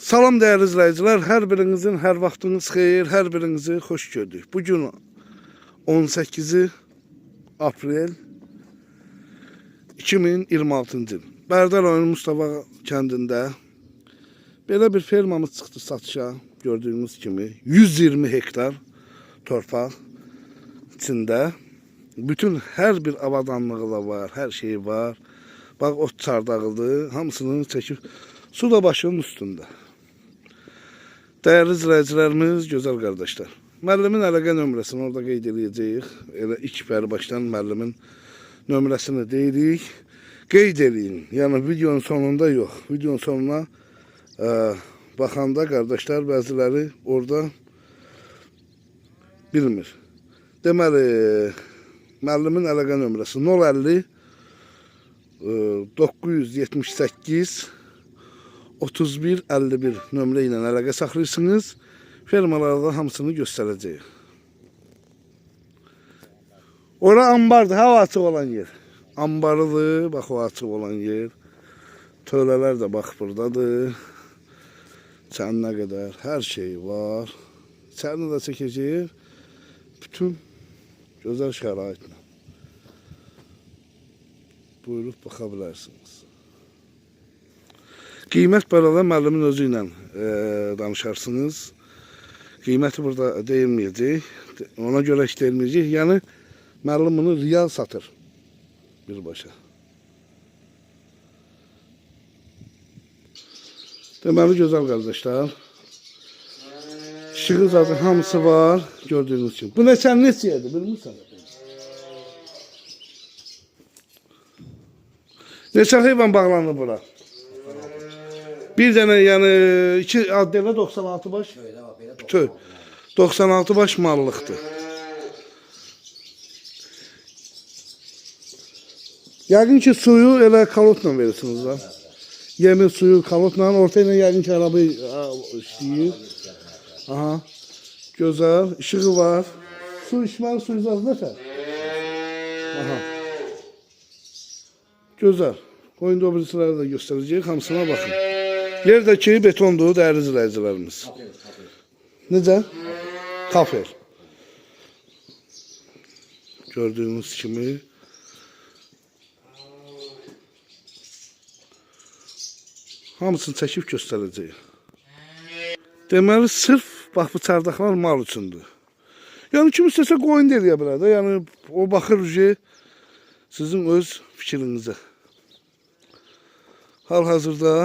Salam dəyərli izləyicilər, hər birinizin hər vaxtınız xeyir, hər birinizi xoş gördük. Bugün 18 aprel 2026-cı il. Bərdə rayonu Mustafa kəndində belə bir fermamız çıxdı satışa. Gördüyünüz kimi 120 hektar torpaq içində bütün hər bir avadanlığı da var, hər şeyi var. Bax ot çardağıdır, hamısını çəkib su da başının üstündə. Dəyərli izləyicilərimiz, gözəl qardaşlar. Müəllimin əlaqə nömrəsini orada qeyd eləyəcəyik. Elə ilk başdan müəllimin nömrəsini deyirik. Qeyd eləyin. Yəni videonun sonunda yox. Videonun sonuna baxanda qardaşlar bəziləri orada bilmir. Deməli, müəllimin əlaqə nömrəsi 050 978 31 51 nömrə ilə əlaqə saxlayırsınız. Fermalarda hamısını göstərəcəyik. Ora ambardır, hava açıq olan yer. Ambarıdır, bax o açıq olan yer. Tövlələr də bax buradadır. Çəninə qədər hər şey var. İçərini də çəkəcəyik. Bütün gözəl şəraitlə. Buyurub baxa bilərsiniz. Qiymət barədə müəllimin özü ilə danışarsınız. Qiyməti burada deyilməyəcək. Ona görə heç deyilməyəcək. Yəni müəllim bunu real satır birbaşa. Deməli gözəl qardaşlar. İşığı zaten hamısı var gördüyünüz kimi. Bu neçə neçəyədir bilmirsən? Neçə heyvan bağlanır bura? Bir dənə yəni iki ad elə 96 baş. Bütün 96 baş mallıqdır. Yəqin ki suyu elə kalotla verirsiniz da. Yemin suyu kalotla, orta ilə yəqin ki araba işləyir. Aha. Gözəl, işığı var. Su içməli suyu zad nətər? Aha. Gözəl. Qoyun o birisiləri də göstərəcəyik. Hamısına baxın. Yerdəki betondur, dəyərli izləyicilərimiz. Necə? Kafer. Gördüyünüz kimi. Hamısını çəkib göstərəcəyik. Deməli, sırf bax bu çardaqlar mal üçündür. Yəni kim istəsə qoyun da eləyə bilər də. Yəni o baxır ki, sizin öz fikrinizə. Hal-hazırda